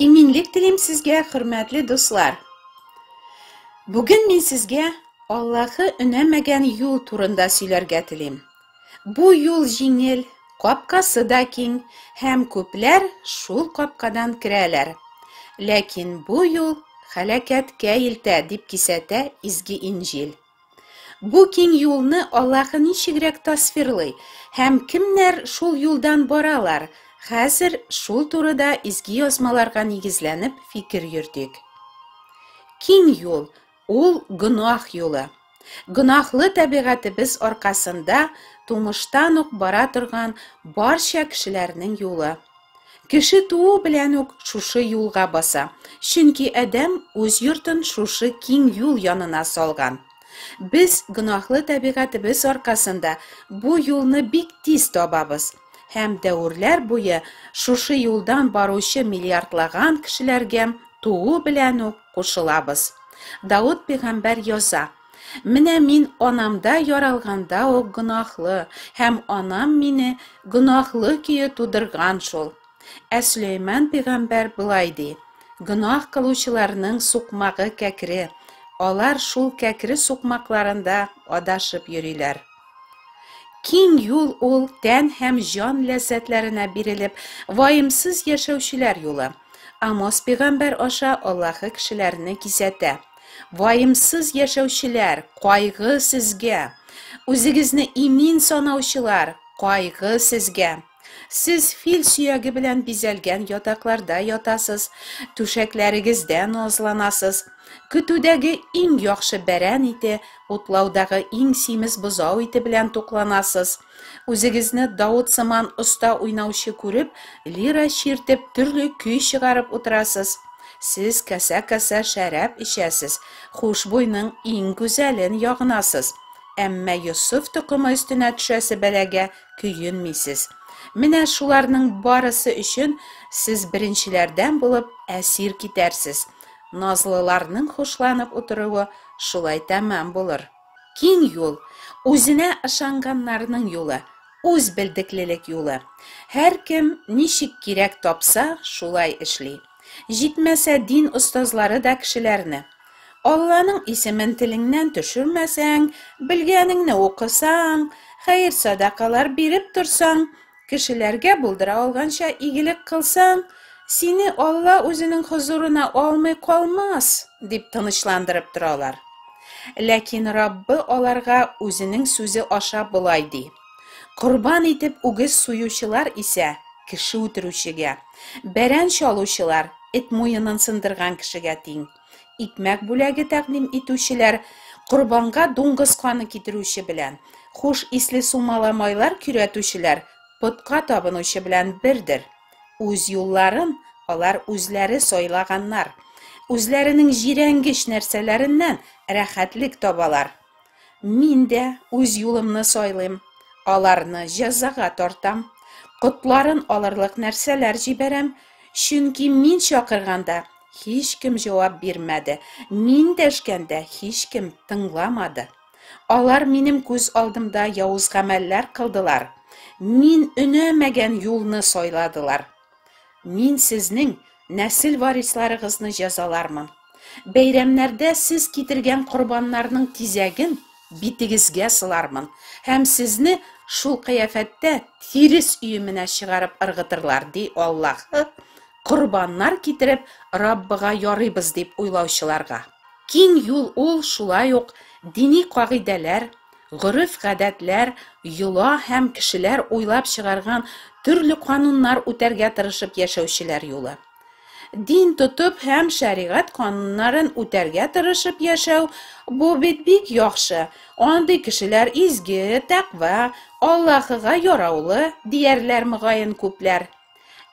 Иминлек телим сезгә, хөрмәтле дуслар. Бүген мин сезгә Аллаһы өнәмәгән юл турында сөйләргә телим. Бу юл җиңел, капкасы да киң һәм күпләр шул капкадан керәләр. Ләкин бу юл һәлакәткә илтә, дип кисәтә Изге Инҗил. Бу киң юлны Аллаһы ничегрәк тасвирлый һәм кемнәр шул юлдан баралар, хәзер шул турыда Изге Язмаларга нигезләнеп фикер йөртик. Киң юл, ул гөнаһ юлы. Гөнаһлы табигатебез аркасында тумыштан ук бара торган барча кешеләрнең юлы. Кеше туу белән үк шушы юлга баса, чөнки адәм үз йортын шушы киң юл янына салган. Без гөнаһлы табигатебез аркасында бу юлны бик тиз табабыз һәм дәверләр буе шушы юлдан баручы миллиардлаган кешеләргә туу белән үк кушылабыз. Давыт пәйгамбәр яза: Менә мин анамда яралганда ук гөнаһлы, һәм анам мине гөнаһлы көе тудырган шул. Ә Сөләйман пәйгамбәр болай ди: Гөнаһ кылучыларның сукмагы кәкре, алар шул кәкре сукмакларында адашып йөриләр. Киң юл ул тән һәм җан ләззәтләренә бирелеп, ваемсыз яшәүчеләр юлы. Амос пәйгамбәр аша Аллаһы кешеләрне кисәтә. Ваемсыз яшәүчеләр, кайгы сезгә! Үзегезне имин санаучылар, кайгы сезгә! Сез фил сөяге белән бизәлгән ятакларда ятасыз, түшәкләрегездә назланасыз. Көтүдәге иң яхшы бәрән ите, утлаудагы иң симез бозау ите белән тукланасыз. Үзегезне Давыт сыман оста уйнаучы күреп, лира чиртеп, төрле көй чыгарып утырасыз. Сез касә-касә шәраб эчәсез, хушбуйның иң гүзәлен ягынасыз. Әмма Йосыф токымы өстенә төшәсе бәлагә көенмисез. Менә шуларның барысы өчен сез беренчеләрдән булып әсир китәрсез. Назлыларның хушланып утыруы шулай тәмам булыр. Киң юл, үзенә ышанганнарның юлы, үз белдеклелек юлы. Һәркем ничек кирәк тапса, шулай эшли. Җитмәсә, дин остазлары да кешеләрне, Алланың исемен телеңнән төшермәсәң, белгәнеңне укысаң, хәер-садакалар биреп торсаң, кешеләргә булдыра алганча игелек кылсаң, сине Алла үзенең хозурына алмый калмас, дип тынычландырып торалар. Ләкин Раббы аларга үзенең сүзе аша болай ди: Корбан итеп үгез суючылар исә кеше үтерүчегә, бәрән чалучылар эт муенын сындырган кешегә тиң. Икмәк бүләге тәкъдим итүчеләр корбанга дуңгыз каны китерүче белән, хуш исле сумала майлар көйрәтүчеләр потка табынучы белән бердер. Үз юлларын алар үзләре сайлаганнар. Үзләренең җирәнгеч нәрсәләреннән рәхәтлек табалар. Мин дә үз юлымны сайлыйм, аларны җәзага тартам, котларын алырлык нәрсәләр җибәрәм, чөнки мин чакырганда һичкем җавап бирмәде, мин дәшкәндә һичкем тыңламады. Алар минем күз алдымда явыз гамәлләр кылдылар, мин өнәмәгән юлны сайладылар. Мин сезнең нәсел варисларыгызны җәзалармын. Бәйрәмнәрдә сез китергән корбаннарның тизәген битегезгә сылармын һәм сезне шул кыяфәттә тирес өеменә чыгарып ыргытырлар, ди Аллаһы, корбаннар китереп Раббыга ярыйбыз дип уйлаучыларга. Киң юл ул шулай ук дини кагыйдәләр, гореф-гадәтләр, йола һәм кешеләр уйлап чыгарган төрле кануннар үтәргә тырышып яшәүчеләр юлы. Дин тотып һәм шәригать кануннарын үтәргә тырышып яшәү бу бит бик яхшы, андый кешеләр изге, тәкъва, Аллаһыга яраулы, диярләр мөгаен күпләр.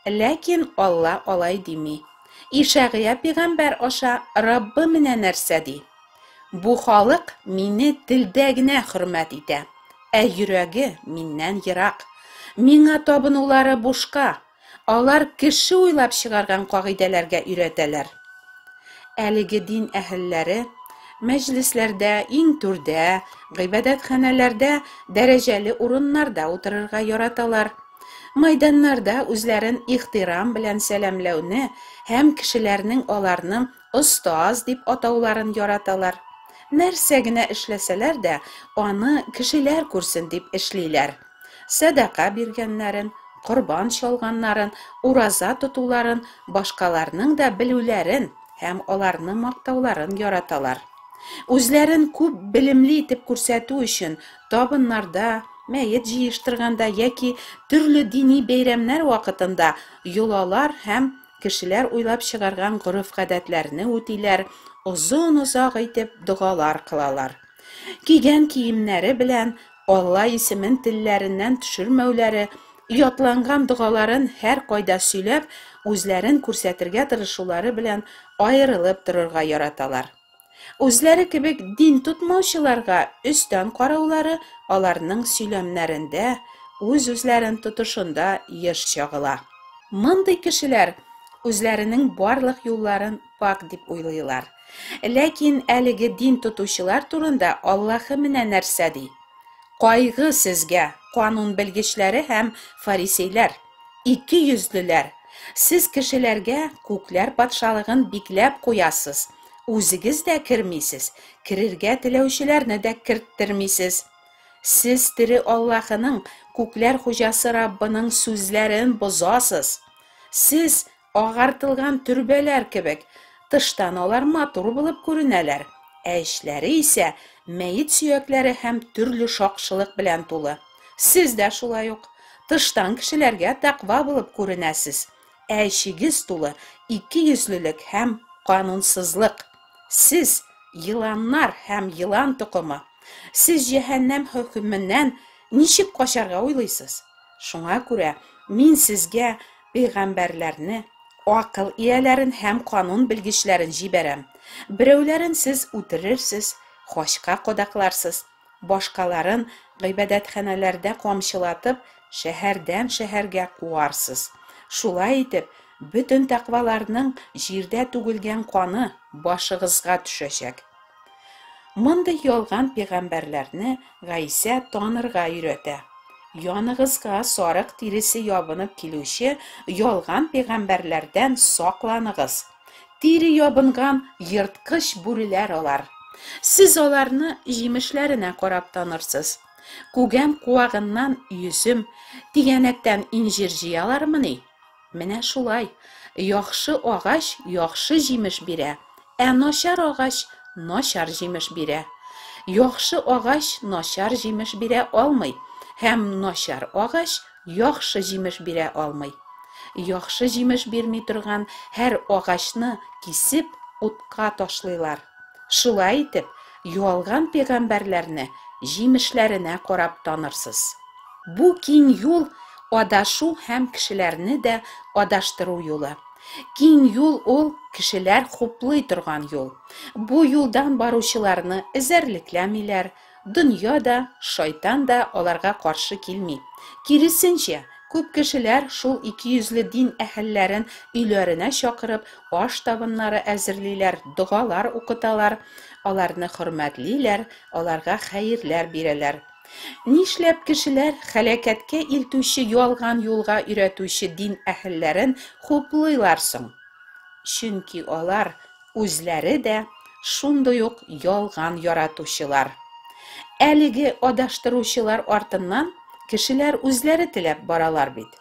Ләкин Алла алай дими. Ишәгыя пигамбәр аша Раббы менә нәрсә ди: Бу халык мине телдә генә хөрмәт итә, ә йөрәге миннән ерак. Миңа табынулары бушка, алар кеше уйлап чыгарган кагыйдәләргә өйрәтәләр. Әлеге дин әһелләре мәҗлесләрдә иң түрдә, гыйбадәтханәләрдә дәрәҗәле урыннарда утырырга яраталар. Майданнарда үзләрен ихтирам белән сәламләүне һәм кешеләрнең аларны остаз дип атауларын яраталар. Нәрсә генә эшләсәләр дә, аны кешеләр күрсен дип эшлиләр. Сәдака биргәннәрен, корбан чалганнарын, ураза тотуларын башкаларның да белүләрен һәм аларны мактауларын яраталар. Үзләрен күп белемле итеп күрсәтү өчен табыннарда, мәет җыештырганда яки төрле дини бәйрәмнәр вакытында йолалар һәм кешеләр уйлап чыгарган гореф-гадәтләрне үтиләр, озын-озак итеп догалар кылалар. Кигән киемнәре белән Алла исемен телләреннән төшермәүләре, ятланган догаларын һәркайда сөйләп, үзләрен күрсәтергә тырышулары белән аерылып торырга яраталар. Үзләре кебек дин тотмаучыларга өстән караулары аларның сөйләмнәрендә, үз-үзләрен тотышында еш чагыла. Мондый кешеләр үзләренең барлык юлларын пакь дип уйлыйлар. Ләкин әлеге дин тотучылар турында Аллаһы менә нәрсә ди: Кайгы сезгә, канун белгечләре һәм фарисейләр, икейөзлеләр! Сез кешеләргә күкләр патшалыгын бикләп куясыз, үзегез дә кермисез, керергә теләүчеләрне дә керттермисез. Сез тере Аллаһының, күкләр хуҗасы Раббының сүзләрен бозасыз. Сез Агартылган төрбәләр кебек, тыштан алар матур булып күренәләр, ә эчләре исә мәет сөякләре һәм төрле шакшылык белән тулы. Сез дә шулай ук, тыштан кешеләргә тәкъва булып күренәсез, ә эчегез тулы икейөзлелек һәм канунсызлык. Сез, еланнар һәм елан токымы! Сез җәһәннәм хөкеменнән ничек качарга уйлыйсыз? Шуңа күрә мин сезгә пәйгамбәрләрне, акыл ияләрен һәм канун белгечләрен җибәрәм. Берәүләрен сез үтерерсез, хачка кадакларсыз, башкаларын гыйбадәтханәләрдә камчылатып, шәһәрдән шәһәргә куарсыз. Шулай итеп, бөтен тәкъваларның җирдә түгелгән каны башыгызга төшәчәк. Мондый ялган пигамбәрләрне Гайсә танырга өйрәтә. Яныгызга сарык тиресе ябынып килүче ялган пигамбәрләрдән сакланыгыз. Тире ябынган ерткыч бүреләр алар. Сез аларны җимешләренә карап танырсыз. Күгәм куагыннан йөзем, тигәнәктән инҗир җыялармыни? Менә шулай, яхшы агач яхшы җимеш бирә, ә начар агач начар җимеш бирә. Яхшы агач начар җимеш бирә алмый, һәм начар агач яхшы җимеш бирә алмый. Яхшы җимеш бирми торган һәр агачны кисеп, утка ташлыйлар. Шулай итеп, ялган пәйгамбәрләрне җимешләренә карап танырсыз. Бу киң юл, адашу һәм кешеләрне дә адаштыру юлы. Киң юл ул, кешеләр хуплый торган юл. Бу юлдан баручыларны эзәрлекләмиләр, Дөнья да, шайтан да аларга каршы килми. Киресенчә, күп кешеләр шул икейөзле дин әһелләрен өйләренә чакырып, аш табыннары әзерлиләр, догалар укыталар, аларны хөрмәтлиләр, аларга хәерләр бирәләр. Нишләп кешеләр һәлакәткә илтүче ялган юлга өйрәтүче дин әһелләрен хуплыйлар соң? Чөнки алар Үзләре дә шундый ук ялган яратучылар. Әлеге адаштыручылар артыннан кешеләр үзләре теләп баралар бит.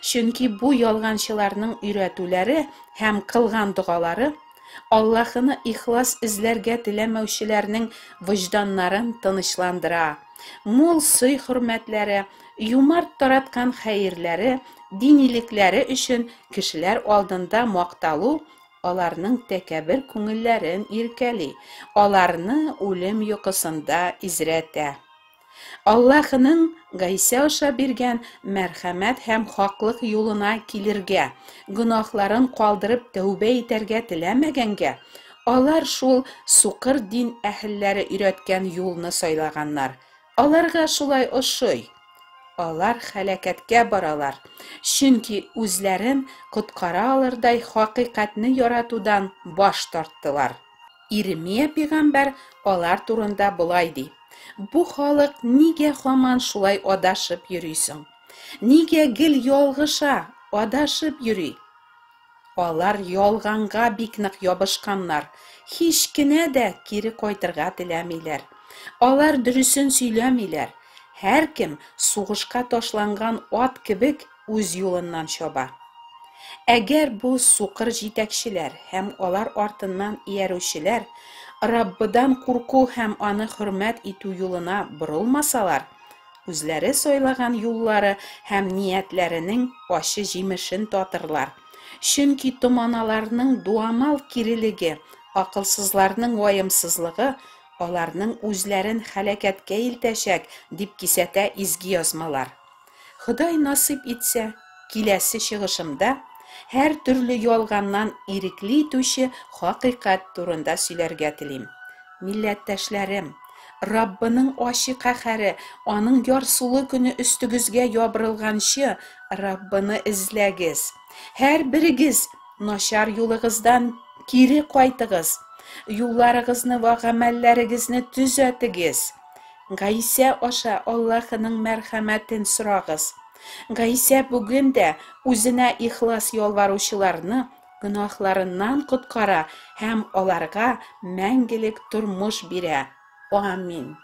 Чөнки бу ялганчыларның өйрәтүләре һәм кылган догалары Аллаһыны ихлас эзләргә теләмәүчеләрнең вөҗданнарын тынычландыра. Мул сый-хөрмәтләре, юмарт тараткан хәерләре, динилекләре өчен кешеләр алдында макталу Аларның тәкәбер күңелләрен иркәли, аларны үлем йокысында изрәтә. Аллаһының Гайсә аша биргән мәрхәмәт һәм хаклык юлына килергә, гөнаһларын калдырып тәүбә итәргә теләмәгәнгә, алар шул сукыр дин әһелләре өйрәткән юлны сайлаганнар. Аларга шулай ошый. Алар һәлакәткә баралар, чөнки үзләрен коткара алырдай хакыйкатьне яратудан баш тарттылар. Ирмия пигамбәр алар турында болай ди, Бу халык нигә һаман шулай адашып йөри соң? Нигә гел ялгыша, адашып йөри? Алар ялганга бик нык ябышканнар, һич кенә дә кире кайтырга теләмиләр. Алар дөресен сөйләмиләр. Һәркем сугышка ташланган ат кебек үз юлыннан чаба. Әгәр бу сукыр җитәкчеләр һәм алар артыннан иярүчеләр Раббыдан курку һәм аны хөрмәт итү юлына борылмасалар, Үзләре сайлаган юллары һәм ниятләренең ачы җимешен татырлар. Чөнки томаналарның дуамал кирелеге, акылсызларның ваемсызлыгы аларның үзләрен һәлакәткә илтәчәк, дип кисәтә Изге Язмалар. Ходай насыйп итсә, киләсе чыгышымда һәртөрле ялганнан ирекле итүче хакыйкать турында сөйләргә телим. Милләттәшләрем, Раббының ачы каһәре, аның ярсулы көне өстегезгә ябырылганчы, Раббыны эзләгез. Һәрберегез начар юлыгыздан кире кайтыгыз, юлларыгызны вә гамәлләрегезне төзәтегез. Гайсә аша Аллаһының мәрхәмәтен сорагыз. Гайсә бүген дә үзенә ихлас ялваручыларны гөнаһларыннан коткара һәм аларга мәңгелек тормыш бирә. Амин.